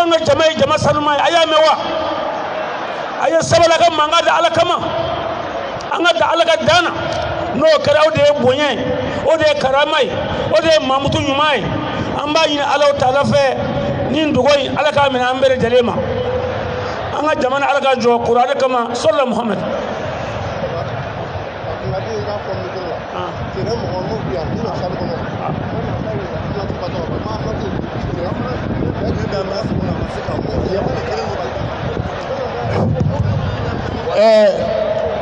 An ka jama ye jama sanuma ye, a y'a mɛn wa? A ye sabali, a ka mankan da Ala kama, an ka da Ala ka dan na. N'o kɛra, o de ye bonya ye, o de ye karama ye, o de ye mamutu ɲuman ye. An b'a ɲini Ala taala fɛ, ni dogo in, Ala k'a minɛ an bɛɛ lajɛlen ma. An ka jamana, Ala ka jɔ kuranɛ kama. Sɔlɔ Muhammed.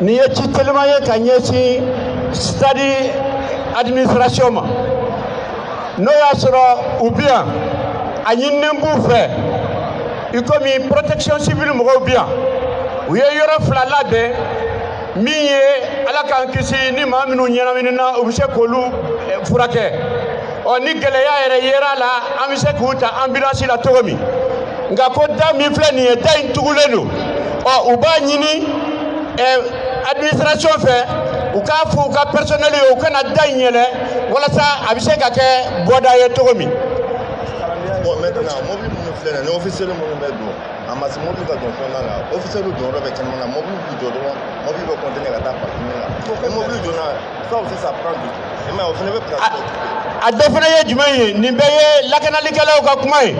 Nin ye ci teliman ye ka ɲɛsin stade administration ma. N'o y'a sɔrɔ u bi yan, a ɲininen b'u fɛ, i komi protection civile mɔgɔw bi yan, u ye yɔrɔ fila labɛn min ye Ala k'an kisi ni maa minnu ɲɛnaminina, u bɛ se k'olu furakɛ. Ɔ, ni gɛlɛya yɛrɛ yera a la, an bɛ se k'u ta ambulance la cogo min. Nka ko da min filɛ nin ye, da in tugulen don. Ɔ, u b'a ɲini administration fɛ, u k'a fɔ u ka personnel ye, u kana da in yɛlɛ, walasa a bɛ se ka kɛ bɔda ye cogo min. Bon, maintenant, mobili minnu filɛ nin ye, ni officiel minnu bɛ don, a ma se mobili ka don kɔnɔna la. Officiel jɔyɔrɔ bɛ kɛnɛma na, mobili b'u jɔ dɔrɔn, mobili bɛ continuer ka taa parking la. Ni mobili donna, ça aussi, ça prend du temps. I m'a ye, o fana bɛ place dɔ occuper. A dɔ fana ye jumɛn ye? Nin bɛɛ ye lakanalikɛlaw ka kuma ye.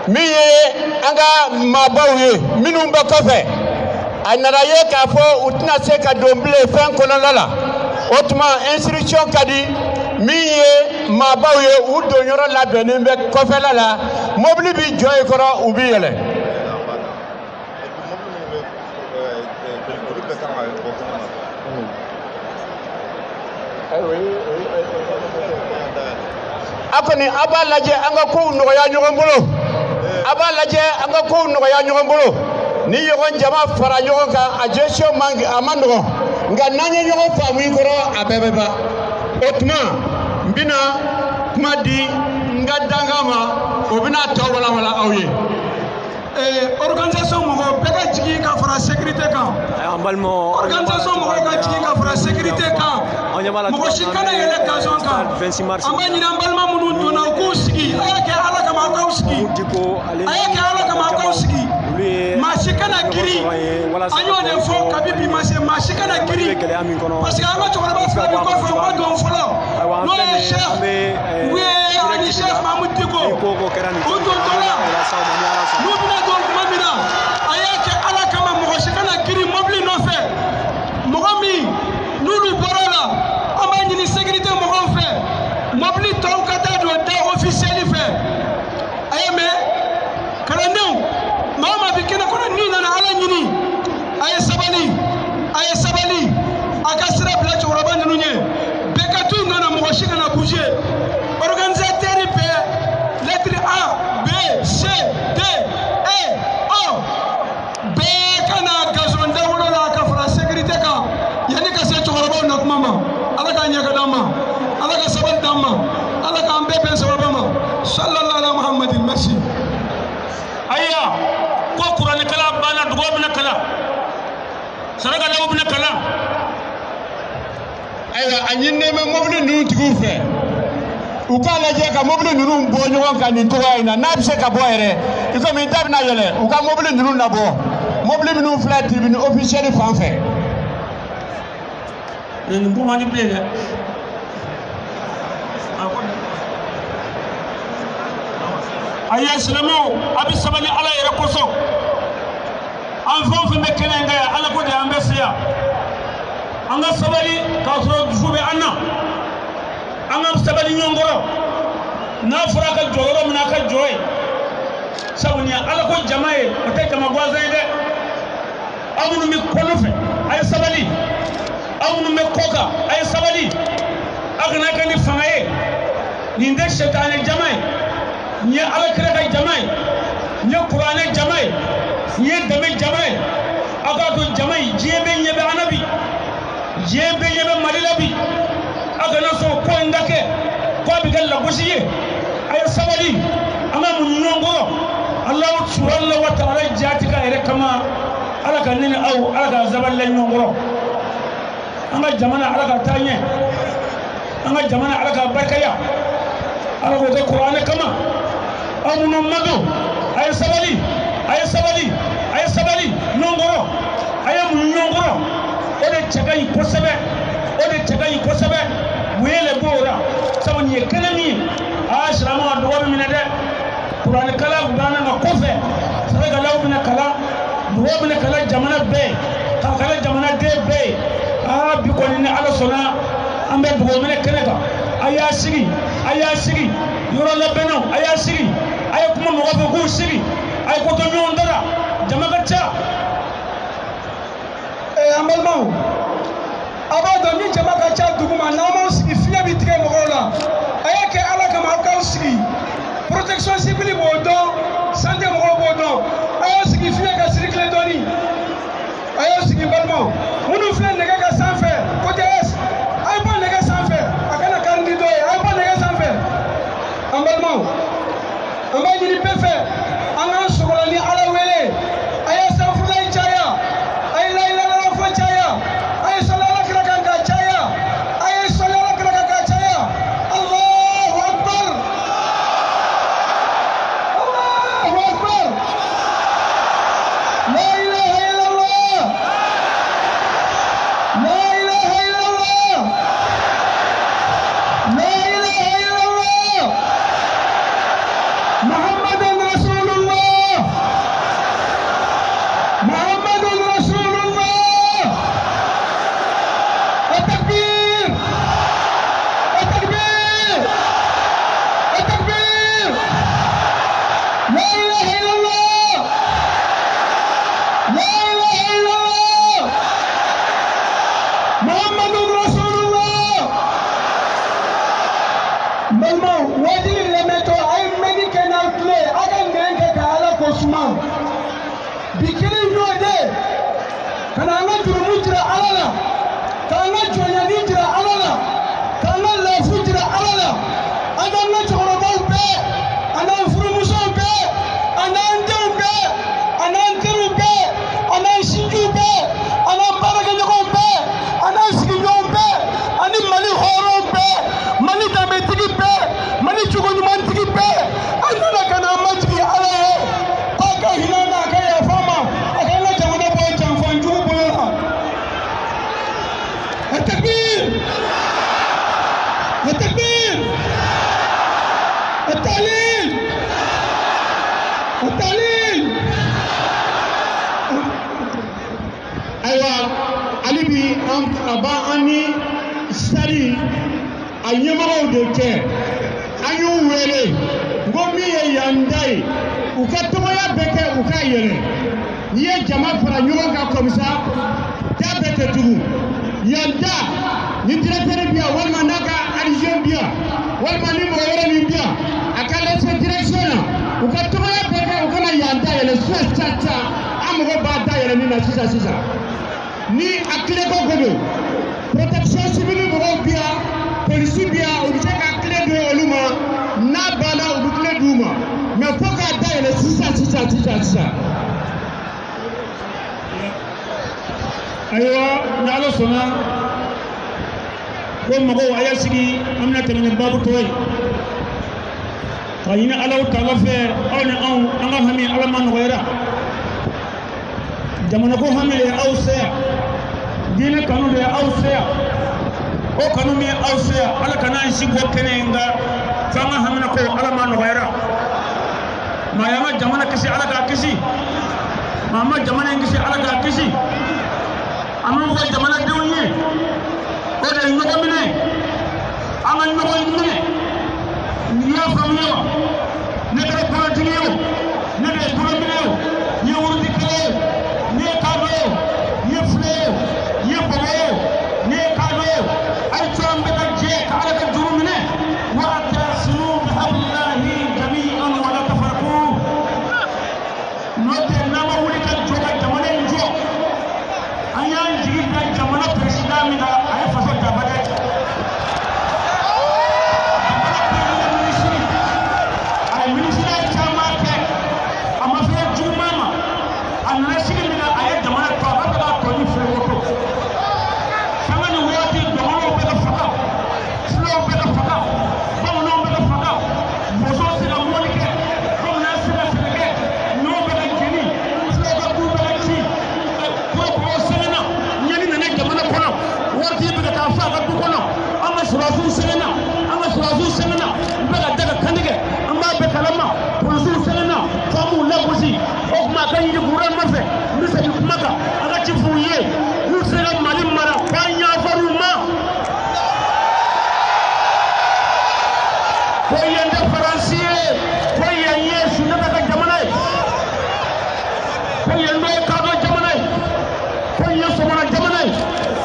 Min ye an ka maabaw ye minnu bɛ kɔfɛ, a nana ye k'a fɔ u tɛna se ka don bilen fɛn kɔnɔna la. O tuma instruction ka di min ye maabaw ye, u don yɔrɔ labɛnnen bɛ kɔfɛla la, mobili bi jɔ i kɔrɔ, u bi yɛlɛ. Et puis mobili minnu bɛ olu bɛɛ kan ka bɔ kɛnɛma. A kɔni, a b'a lajɛ an ka kow nɔgɔya ɲɔgɔn bolo, a b'a lajɛ an ka kow nɔgɔya ɲɔgɔn bolo. Ni ɲɔgɔn jama fara ɲɔgɔn kan, a gestion man, a man nɔgɔn, nka n'an ye ɲɔgɔn faamu i kɔrɔ, a bɛɛ bɛ ban. O tuma n bɛna kuma di n ka dankan ma, o bɛna tɔ walawala aw ye. Organisation mɔgɔw bɛɛ ka jigin ka fara sécurité kan. An balimaw, Organisation mɔgɔw ka jigin ka fara sécurité kan. An ɲɛ b'a la. Mɔgɔ si kana yɛlɛ gazon kan. 26 mars. An b'a ɲini an balima minnu donna, u k'u sigi. A y'a kɛ Ala kama, aw k'aw sigi. Diko ale. A y'a kɛ Ala kama, aw k'aw sigi. Olu ye Maa si kana girin. An y'o de fɔ kabi bi ma se, maa si kana girin. Gɛlɛya min kɔnɔ. Parce que an ka cɛkɔrɔba fila bi kɔfɛ, u ma don fɔlɔ. Ayiwa, an N'o filɛ ye nin ye, Cheikh an bɛ u ye ani direct Cheikh la. Mahmoud Dicko. Ni ko ko kɛra nin U dontɔ la. o la s'aw ma ni Ala sɔnna. N'u bɛna don tuma min na, a y'a kɛ Ala kama, mɔgɔ si kana girin mobili nɔfɛ. Mɔgɔ min n'olu bɔra o la, an b'a ɲini sécurité mɔgɔw fɛ, mobili tɔw ka taa don da officiel fɛ. A y'a mɛn, kalandenw, maa o maa bi kɛnɛ kɔnɔ n'i nana Ala ɲini, a ye sabali, a ye sabali, a ka sira bila cɛkɔrɔba ninnu ɲɛ. Bɛɛ ka to yen nɔ na, mɔgɔ si kana bouger. Organisateur bɛɛ, lettre A, B, C, D, E, O, bɛɛ ka na gazon dawolo la ka fara sécurité kan yanni ka se cɛkɔrɔbaw na kuma ma. Ala k'a ɲɛ ka d'an ma, Ala ka sabali d'an ma, Ala k'an bɛɛ bɛn sababa ma. Sallallahu ala Muhammadin, merci. Ayiwa, ko kuranɛkalan banna, dugawu bɛna kalan, sarakalaw bɛna kalan. Ayiwa, a ɲininen bɛ mobili ninnu tigiw fɛ, u k'a lajɛ ka mobili ninnu bɔ ɲɔgɔn kan nin cogoya in na. N'a bɛ se ka bɔ yɛrɛ, i komi da bɛna yɛlɛ, u ka mobili ninnu labɔ, mobili minnu filɛ tribune officielle fan fɛ. Nin bɔ man di bilen dɛ. Ayiwa silamɛw, a bɛ sabali Ala yɛrɛ kosɔn. An fɛn o fɛn bɛ kɛnɛ in kan yan, Ala ko de an bɛ se yan. An ka sabali k'a sɔrɔ dusu bɛ an na. An ka sabali ɲɔgɔn kɔrɔ. N'a fɔra a ka jɔ yɔrɔ min na, a ka jɔ yen, sabu nin ye Ala ko jama ye, o tɛ jama gansan ye dɛ. Aw minnu bɛ kɔnɔ fɛ, a ye sabali. Aw minnu bɛ kɔ kan, a ye sabali. Aw kana kɛ ni fanga ye. Nin tɛ sɛtanɛ jama ye, nin ye Ala kira ka jama ye, nin ye kuranɛ jama ye, nin ye dɛmɛ jama ye. Aw k'a to jama in, diɲɛ bɛɛ ɲɛ bɛ an na bi, diɲɛ bɛɛ ɲɛ bɛ Mali la bi. Aw kana sɔn ko in ka kɛ ko a bɛ kɛ lagosi ye. A ye sabali, an ka muɲu ɲɔgɔn kɔrɔ. Alahu subahanahu wa taala jaati ka yɛrɛ kama, Ala ka ne ni aw, Ala ka sabali la ɲɔgɔn kɔrɔ. An ka jamana, Ala ka taa ɲɛ. An ka jamana, Ala ka barikaya. Ala k'o kɛ kuranɛ kama. Aw minnu ma don, A ye sabali, a ye sabali, a ye sabali ɲɔgɔn kɔrɔ, a ye muɲu ɲɔgɔn kɔrɔ. O de cɛ ka ɲi kosɛbɛ, o de cɛ ka ɲi kosɛbɛ. Bonya le b'o la, sabu nin ye kɛnɛ min ye, aa silamɛw ka dugawu bɛ minɛ dɛ. Kuranɛkalan banna nka kɔfɛ sarakalaw bɛna kalan, dugawu bɛna kalan jamana bɛɛ ye, ka kalan jamanaden bɛɛ ye. Aa bi kɔni ni Ala sɔnna an bɛ dugawu minɛ kɛnɛ kan. A y'a sigi, a y'a sigi, yɔrɔ labɛnnaw a y'a sigi, a ye kuma mɔgɔ fɛ k'u sigi, a ye ko to ɲɔgɔn da la, jama ka ca. An balimaw, a b'a dɔn ni jama ka ca dugu ma, n'aw m'aw sigi fiɲɛ bɛ tigɛ mɔgɔw la. A y'a kɛ Ala kama aw k'aw sigi. Protection civile b'o dɔn, santé mɔgɔw b'o dɔn. A y'aw sigi fiɲɛ ka circuler dɔɔni. A y'aw sigi balimaw. Minnu filɛ nɛgɛ ka sanfɛ côté est, a ye bɔ nɛgɛ sanfɛ, a kana kari ni dɔ ye, a ye bɔ nɛgɛ sanfɛ. An balimaw, an b'a ɲini bɛɛ fɛ, an k'an sogola ni Ala wele. A ye sanfɛla in caya, a ye layilalala fɔ caya, a ye sɔli Ala kira kan ka caya, a ye sɔli Ala kira kan ka caya. Allahu akbar, Allahu akbar, la ilaha illallah, la ilaha illallah, la ilaha illallah, Muhammadun Rasulullah, Muhammadun Rasulullah. التكبير، التكبير، التكبير، لا إله إلا الله، لا إله إلا الله، محمد رسول الله. Balimaw, wajibi lamɛntɔ, a ye mɛnni kɛ n'aw tile, a ka nɛn kɛ ka Ala ko suma. Bi kelen y'o de ka na an ka jurumu jira Ala la, k'an ka jɔnyani jira Ala la, k'an ka lafu jira Ala la. An n'an ka cɛkɔrɔbaw bɛɛ, an n'an furumusow bɛɛ, an n'an denw bɛɛ, an n'an teriw bɛɛ, an n'an sinjiw bɛɛ, an n'an baarakɛɲɔgɔnw bɛɛ, an n'an sigiɲɔgɔnw bɛɛ, ani Mali hɔrɔnw bɛɛ, Mali danbetigi bɛɛ, Mali jogoɲumantigi bɛɛ, an nana ka na an majigin Ala ye k'a ka hinɛ an na, a ka yafa an ma, a k'an ka jamana bɔ janfanjugu bolo la. التكبير، التكبير، التعليل، التعليل. Ayiwa, hali bi an a b'an ni sari a ɲɛmɔgɔw de cɛ. An y'u wele n ko min ye yan da ye, u ka tɔgɔya bɛɛ kɛ, u k'a yɛlɛ. N'i ye jama fara ɲɔgɔn kan comme ça, da bɛɛ tɛ tugun. Yan da ni directeur bi yan, walima n'a ka adjoint bi yan, walima ni mɔgɔ wɛrɛ min bi yan, a ka lase direction na, u ka tɔgɔya bɛɛ kɛ, u kana yan da yɛlɛ sisan sisan sisan. An mago b'a da yɛlɛnni na sisan sisan. Ni a clé ko ko don, protection civile mɔgɔw bi yan, polisi bi yan, u bɛ se ka clé di olu ma. N'a banna, u bɛ clé d'u ma, mais fo k'a dayɛlɛ sisan sisan sisan sisan. Ayiwa, ni Ala sɔnna ko mɔgɔw a y'a sigi, an bɛna tɛmɛ ni baabu tɔ ye ka ɲini Alahu taala fɛ. Aw ni anw, an ka hami Ala ma nɔgɔyara. Jamana ko hami de ye aw se yan, diinɛ kanu de ye aw se yan. O kanu min ye aw se yan, Ala kana an si bɔ kɛnɛ in kan f'an ka hamina ko Ala ma nɔgɔyara. Maa y'an ka jamana kisi, Ala k'a kisi. Maa ma jamana in kisi, Ala k'a kisi. An b'a fɔ jamanadenw ye, o de ye ɲɔgɔn minɛ, an ka ɲɔgɔn minɛ. N'i y'a faamuya wa, ne kɛra kɔnɔtigi ye o, ne de ye kɔnɔminɛ o, n ye wurudikɛla ye o, n ye kadɔ ye o, n ye filɛ ye o, n ye bɔbɔ ye o, n ye kadɔ ye o, a ye to an bɛɛ ka jɛ ka Ala ka juru minɛ. Wa'tasimu bihablillahi jami'an wa la tafarraqu. N'o tɛ, n'an ma wuli ka jɔ ka jamana in jɔ, an y'an jigi da jamana président min kan, a ye faso jaba dɛ. Jamana premier ministre, Polisiw sɛgɛnna f'an b'u lagosi. O tuma a ka ɲini gouvernement fɛ, n bɛ segin kuma kan, a ka ci f'u ye n'u tɛ se ka Mali mara k'an yafar'u ma. Ko yen tɛ Faransi ye, ko yen ye Sunjata ka jamana ye, ko yen dɔ ye kadɔ jamana ye, ko yen ye Sɔmɔnɔ jamana ye,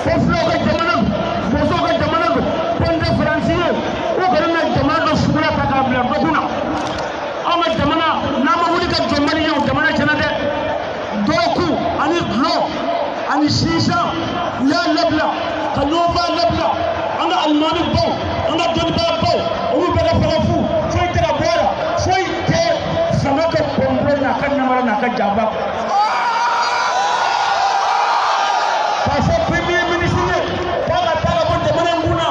ko filaw ka jamana don, bosow ka jamana don, ko n tɛ Faransi ye. U kana na jamana dɔ suguya ta k'a bila dɔ kunna. Anw ka jamana, n'an ma wuli ka jɔ maliyɛnw, jamana tiɲɛna dɛ. Dɔrɔku ani dulɔ ani sisan u y'a labila ka ɲɔgɔnba labila. An ka alimami baw, an ka dɔnnibaa baw, olu bɛɛ ka fanga fu, foyi tɛ ka bɔ a la, foyi tɛ fanga ka kɔnbolo n'a ka namara n'a ka janfa.